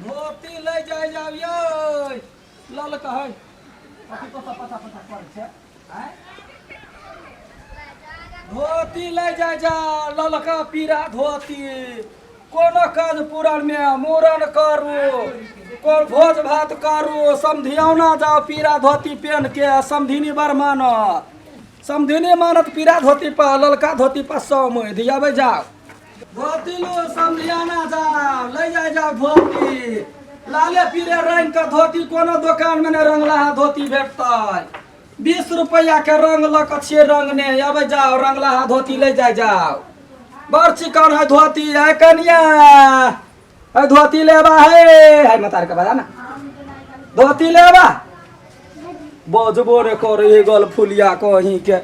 धोती लै जाय जाब यै ललका है कथी पता पता पता करै छै आँय धोती लै जाय जा ललका पीरा धोती कोनो काज पूरन मे मूड़न करू कोन भोज भात करू समधियौना जाओ पीरा धोती पेन के समधिनी बर मानत समधिनी मानत पीरा धोती पर ललका धोती पर सौ दियाबै जाओ धोती लू समधियाना जाओ लै जाय जाओ धोती लाले पीरे रंग के धोती कोनो दोकान में नहि रंगलाहा धोती भेटतै 20 रुपैआ के रंग लऽ कऽ छियै रंगने अबै जाओ रंगलाहा धोती लै जाय जाओ बड़ चिकन है धोती है कनिया है धोती लेबा है है मतार के बजा ना धोती लेबा बजबो रे करे गल फुलिया कहीं के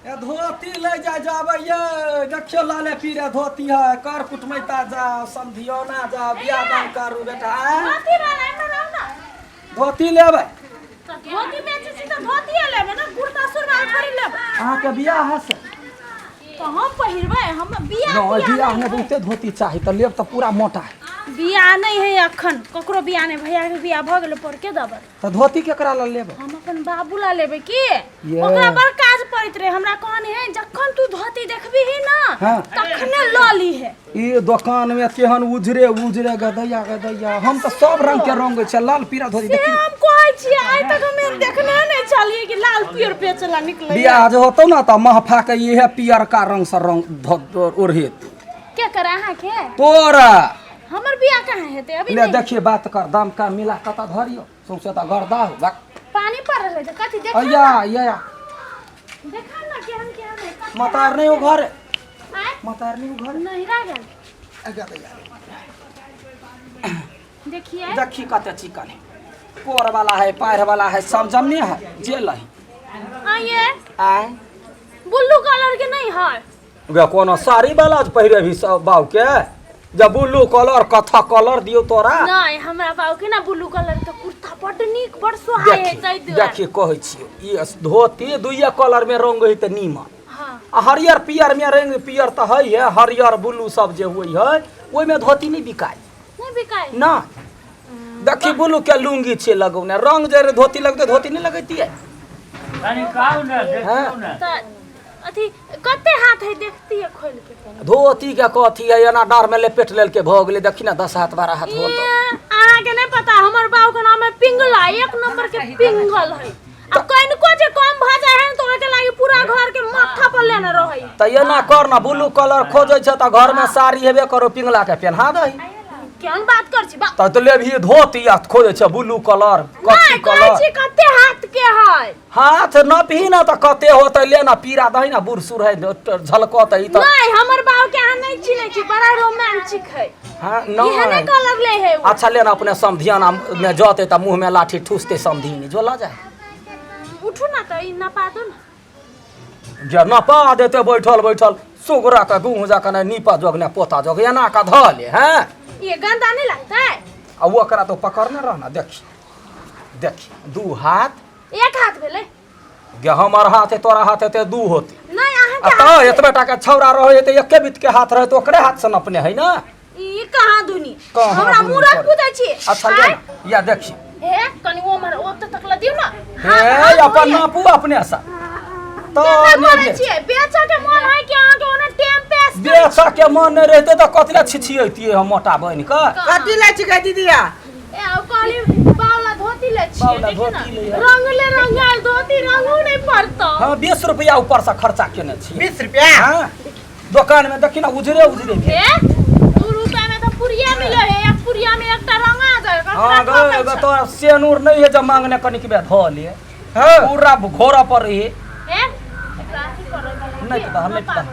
ए धोती ले जाय जाबै ये देखियो लाले पीरे धोती है कर कुटमैता जाओ समधियौना जाओ बियाह दान करू बेटा आँय? धोती वाला एम्हर आउ ना। धोती लेबै तऽ धोती बेचै छी तऽ धोतिये लेबै ने कुर्ता सुरवाल थोड़ी लेबै अहाँके बियाह है से तऽ हम पहिरबै हम बियाह नहि तियाह बियाह नहि मे बहुते धोती चाही तऽ लेब तऽ पूरा मोटा है बियाह नहि है अखन ककरो बियाह नहि भैया के बियाह भऽ गेलै पर के देबै तऽ धोती केकरा लए लेबै हम अपन बाबू ला लेबै की ये। ओकरा बड़ काज पड़ैत रहे हमरा कहने है जखन तू धोती देखबीही ना हाँ। तखने लऽ लीहे ई दोकान में केहन उजरे उजरे गदैया गदैया हम तऽ सब रंग के रंग छै लाल पीरा धोती से देखी हम कहै छियै आइ तक हम देखने नहि छलियै कि लाल पियर बेचला निकलै बियाह जे होतौ ने तऽ महफा के इहे पियरका रंग से रंग ओढ़ेत के करे अहाँके तोरा हमर बियाह कहाँ हेतै अभी ले नहि देखिए बात कर दाम का मिला कत धरियो सौंसे तऽ गर्दा हो बक पानी पड़ रहलै तऽ कथी देखा अय्या अय्या देखा ना केहन केहन है कथी मतार नहीं हो घर आँय? मतार नहीं हो घर नहीं रह गेल अगा दैया देखिए देखी कते चिकन है कोर वाला है पार वाला है सब जमने है जे लही आइए आय ब्लू कलर के नहीं है गे कोनो साड़ी वाला जे पहिरे भी सब बाऊ के जब ब्लू कलर कथा कलर दियो तोरा नहीं हमरा बाबू के ना ब्लू कलर के कुर्ता बड नीक बड सोहाय है देखी ताहि दुआरे देखी कहै छियो ई धोती दुइये कलर में रंग है तऽ नीमन हाँ आ हरियर पियर में रंग पियर तऽ है है हरियर ब्लू सब जे होइ है ओहिमे धोती नहि बिकाय नहीं बिकाय ना देखी ब्लू के लुंगी छै लगौने रंग जे धोती लगतै धोती नहि लगैतियै कनी कहू ने देखियौ ने तऽ अथी कते हाथ है देखती है खोल के कनी धोती के कथी है एना डार में लपेट लेलके भऽ गेलै देखी ने 10 हाथ 12 हाथ होत अहाँ के नहीं पता हमर बाबू के नाम है पिंगला एक नंबर के पिंगल है आ कनिको जे कम भऽ जाइ है ने तऽ ओहिके लागी पूरा घर के माथा पर लेने रहै तऽ एना कर ने ब्लू कलर खोजै छै तऽ घर में साड़ी हेबे करो पिंगला के पेन्हा दही केहन बात कर छी बा तऽ तो लेबही धोती आ खोजै छै ब्लू कलर कथी नहीं कहै कलर छी कते हाथ के है हाथ नपही ने तऽ कते होतै ले ने पीरा दही ने बूढ़ सूढ़ है झलकतै ई तऽ नहीं हमर बाबू के अहाँ नहीं चिन्है छी बड़ा रोमांटिक है हाँ इहे नहीं कलर ले है उ। अच्छा ले ने अपने समधियाना में जते तऽ मुँह में लाठी ठूसते समधिनी जो लऽ जाए उठू ना तऽ ई नपा दू ना जे नपा देते बैठल बैठल सुगरा के गुह जकाँ नहि नीपा जोग ने पोता जोग एना कऽ धऽ ले हैं ये गंदा नहीं लगता है आ ओकरा तो पकड़ने रहना देखी देखी दू हाथ एक हाथ भेलै गे हमर हाथ है तोरा हाथ हेतै दू होते नहीं अहाँ आ के तऽ एतबे टा के छौड़ा रहै तऽ एके बीत के हाथ रहै तऽ ओकरे हाथ से नपने है ना ई कहाँ धुनी कहाँ हमरा धुनी मूरख करे? पूछै छी अच्छा ले आँय? ना या देखी हे कनी ओमर ओते तक ल दियौ ना हे अपन नापू अपने से तऽ केना नहि करै बेच। छियै बेचऽ के मन है कि अहाँ के ओने टाइम पेस बेचऽ के मन नहि रहितै तऽ कथी लए छिछियैतियै हम मोटा बनि कऽ कथी लै छिकै दीदिया ए आ कहली बावला धोती ले छियै बावला देखियौ ना धोती ले है। रंगले रंगायल धोती रंगो नहीं पड़तो हँ 20 रुपया ऊपर से खर्चा केने छियै 20 रुपया हँ दोकान में देखी ना उजरे उजरे भेल हे 2 रुपया में तो पुड़िया मिले है एक पुड़िया में एकटा रंगा जाय हँ गो गो तोरा सेनूर नहीं है जब मांगने कनिक बे धऽ ले हाँ पूरा घोड़ा पर रही हे एकरा अथी करऽ नहि तऽ दह, नहि तऽ दह।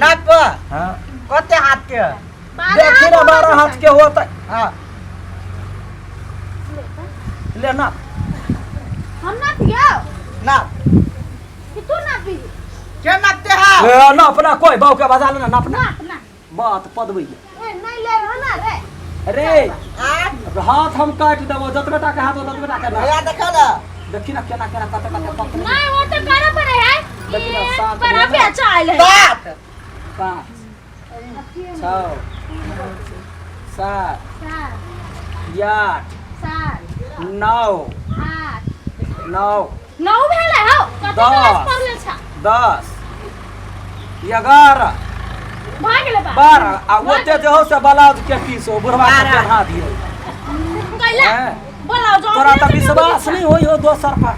नाप हँ कते हाथ के देखी ना 12 हाथ के होता हाँ ले ना हम ना पियो नाप कि तू ना पी के नापते है ए, ना अपना कोई बाऊ के बजा लेना नापना ना ना बात पदबै ए नहीं ले रहो ना रे रे आ हाथ हम काटि देबो जतबे टा के हाथ हो ततबे टा के ना भैया देखो ना देखी ना केना केना कते कते पकड़े नहीं वो तो करे पड़े है देखी ना, ये सात बड़ा बजे। बेचा आयल है 7 5 6 7 8 7 9 8 9 9 भेलै हौ। कते 10 क्लास पढ़ले छ? 10 11 भऽ गेलै बा। 12 आ ओते जे हो से ब्लाउज के पीस ओ बुढ़वा के पहना दियौ। कैला हैं? ब्लाउज तोरा तऽ विश्वास नहि होइ हो दोसर पर,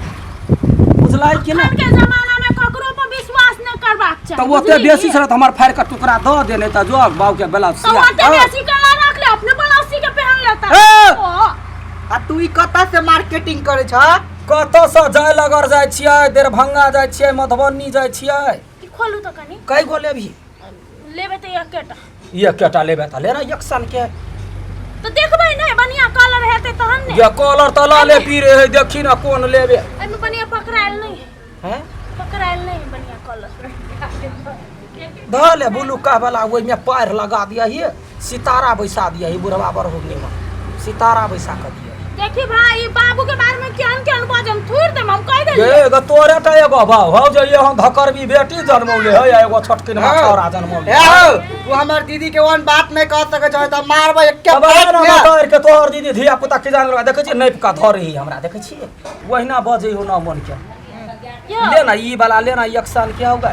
बुझलै कि नहि? अखन के जमाना में ककरो पर विश्वास नहि करबाक चाही। तऽ ओते बुझलिही? बेसी छलै तऽ हमर फाड़ि कऽ टुकड़ा दऽ दे, नहि तऽ जो बाबू के ब्लाउज तऽ सिया ओते दऽ। बेसी कला रख ले, अपने ब्लाउज सी के पहन लेता। ए! ओ, आ तू ई कतऽ से मार्केटिंग करै छ? कतऽसँ जाय लगड़ जाइ छियै? दरभंगा जाइ छियै, मधुबनी जाइ छियै। ई खोलू तऽ कनी। कय गो लेबही? लेबै तऽ एकेटा। एकेटा लेबै तऽ ले ने एक सन के। तऽ देखबै नहि, बढ़िया कलर हेतै तहन ने। ये कलर तऽ लाले पीरे है, देखी ने कोन लेबे। एहिमे बढ़िया पकड़ायल नहि है। हैं? पकड़ायल नहि है बढ़िया कलर। धऽ ले बुलुका वाला, ओहिमे पारि लगा दियही, सितारा बैसा दियही, बुढ़वा बरहुनी में सितारा बैसा कऽ दियही। देखी भाई, ई बाबू के बारे में केहन केहन बजम थूर देम, हम कह देलियै। ये एगो तोरे टा एगो भाव हौ जे एहन धकरबी बेटी जनमौले है आ एगो छोटकिन हाँ। छौड़ा जनमौले। ए हौ, तू हमर दीदी के ओहन बात नहि कह सकै छ तऽ मारबै एके तब आए फाट ना में। मातर के तोहर दीदी धिया पुता के जान लगा, देखै छियै नापि कऽ धरही हमरा, देखै छियै ओहिना बजै हो ना मन के। यौ, ले ना ई वाला ले ना, एक साल के होगा।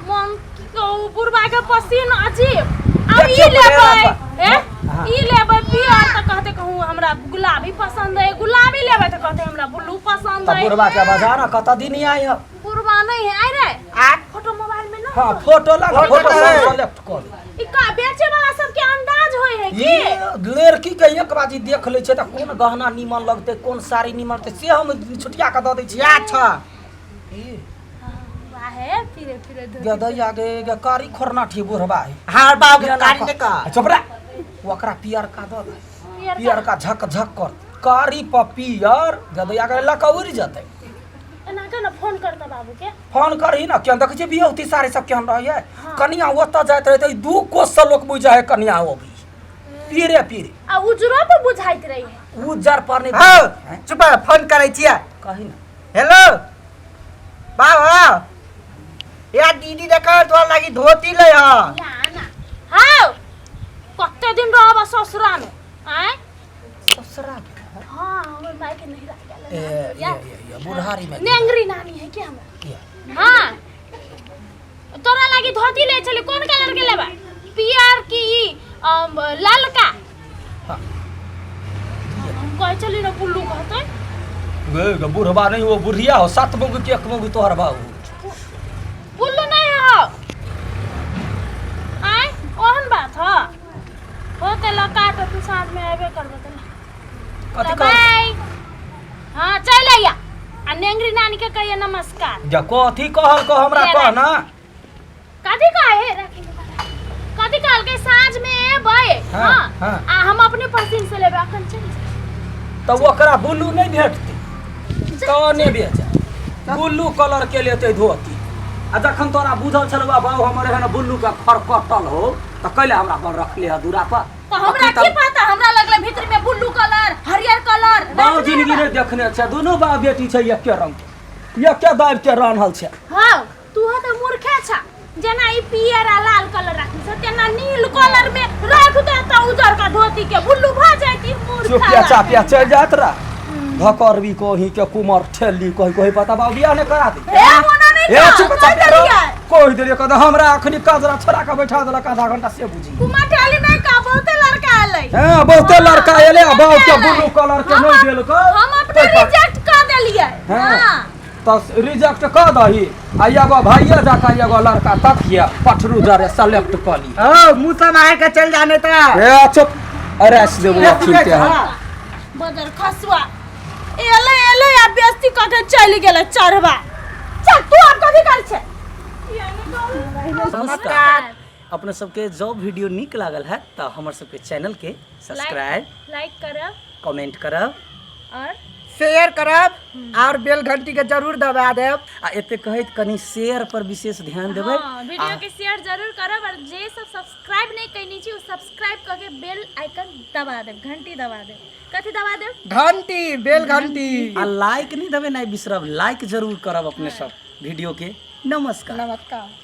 मन की कहू, बुढ़वा के पसीन अजीब। अब ई देखियौ लेबै पढ़ेला ए हाँ। ई लेबै पियर तऽ कहते कहूँ हमरा गुलाबी पसंद है, गुलाबी लेबै तऽ कहते हमरा ब्लू पसंद तऽ है। बुढ़वा के बजा ना, कतऽ दिन आइ है? बुढ़वा नहीं है आइ रे। आ फोटो मोबाइल में ना। हाँ फोटो लगा, फोटो फोटो है। सब सेलेक्ट कर ले। ई का बेचे वाला सबके अंदाज होय है की? ई लड़की के एक बाजी देख लै छै तऽ कोन गहना नीमन लगतै, कोन साड़ी नीमन लगतै, से हम छुटिया के दऽ दै छियै। या छ ई वाहे फिरे फिरे धोती। गदैया गे गे कारी खोरनाठी बुढ़वा है। हार बाबू के कारी ने कह। चुप रे, ओकरा पियरका दऽ दे। पियरका। पियरका झक झक कर, कारी पर पियर गदैया के लऽ उड़ि जेतै। एना के ना फोन करता बाबू के। फोन करही ना, केहन देखै छियै बियौती साड़ी सब केहन रहैए। कनिया ओतऽ जाइत रहै तऽ 2 कोससँ लोक बुझि जाइ है कनिया अबै पीरे पीरे। आ उजरो पर बुझाइत रही है। उज्जर पर नहि। हौ चुप रह, फोन करै छियै। कही ना। हेलो बाबा, या दीदी देख तोरा लागि धोती ले ह। या ना हौ, कते दिन रहब ससुरा में? आँय ससुरा के? हाँ, हमर माय के नहीं रह गेल। ए ये ये ये बुढ़ारी में नेंगरी नानी है क्या हमरा? ये। हाँ तोरा लागि धोती ले चली, कोन कलर के लेबा? पियर की ई ललका? हाँ। हम कहै चली ना बुल्लू कहतै। गे गे बुढ़वा नहीं, वो बुढ़िया हो, 7 मुंग के 1 मुंग तोहर बाबू। बुल्लू नहीं हो। आय ओहन बात ह हो ते लका तो तू साँझ में आबे करबो त। कथी कर? बाय। हाँ चल आइया आ नेंगरी नानी के कहिए नमस्कार। जा कथी कहल को हमरा कह ना। कथी कहे राखी के बारे? कथी कहल के साँझ में एबै? हाँ, हाँ, हाँ। आ हम अपने पसीन से लेबै, अखन चल जा। तऽ ओकरा बुल्लू नहि भेटतै तऽ नहि बेच, बुल्लू कलर के लेतै धोती। आ जखन तोरा बुझल छलौ बाबू हमर एहन बुल्लू के खरकटल हो तऽ कैले हमरा पर रखले है दूरा पर? तऽ हमरा की पता, हमरा लगलै भीतर में ब्लू कलर हरियर कलर। बाबू जिंदगी नहि देखने छै, दुनू बाप बेटी छै एके रंग के, एके दाबि के रान्हल छै। हाँ तू तऽ मूर्खे छ, जेना ई पियर आ लाल कलर राखी छ तेना नील कलर में राख दे तऽ उजर का धोती के ब्लू भऽ जाइत। ई मूर्खा चुपिया चापिया चलि जाइत रह, धकरबी कही के कुमर ठेली कही कही पता बाबू बियाह नहि करा दे। हे मोना नहीं ए कह, चुप कह चापिया रह। देलियै। कहि देलियै कह हमरा अखनी कजरा छोड़ा के बैठा देलक आधा घंटा से बुझी। कुमार ठेली नहीं का, बहुते लड़का एलै। हां बहुते लड़का एलै आ बाबू के ब्लू कलर के नहि देलकै। हम अपने रिजेक्ट कर देलियै। हाँ। तऽ रिजेक्ट कऽ दही आ एगो भाइये जकाँ एगो लड़का तकिया पठरू जरे सेलेक्ट कऽ ली। हौ मुँह सम्हार के चल जाने तऽ। ए चुप, अरे देबो अखिलते हम। बदर खसुआ एलै एलै आ बेइज्जती कऽ के चलि गेलै चढ़वा। चल तू आब कथी करै छै? नमस्कार, अपने सबके जब वीडियो नीक लागल है तऽ हमर सबके चैनल के सब्सक्राइब, लाइक करब, कमेंट करब और शेयर करब और बेल घंटी के जरूर दबा देब। आ एते कहैत कनी शेयर पर विशेष ध्यान देबै। हाँ, वीडियो के शेयर जरूर करब और जे सब सब्सक्राइब नहीं कैनी छी उ सब्सक्राइब करके बेल आइकन दबा देब, घंटी दबा देब। कथी दबा देब? घंटी, बेल घंटी। आ लाइक नहीं देबै नहीं बिसरब, लाइक जरूर करब अपने सब वीडियो के। नमस्कार। नमस्कार।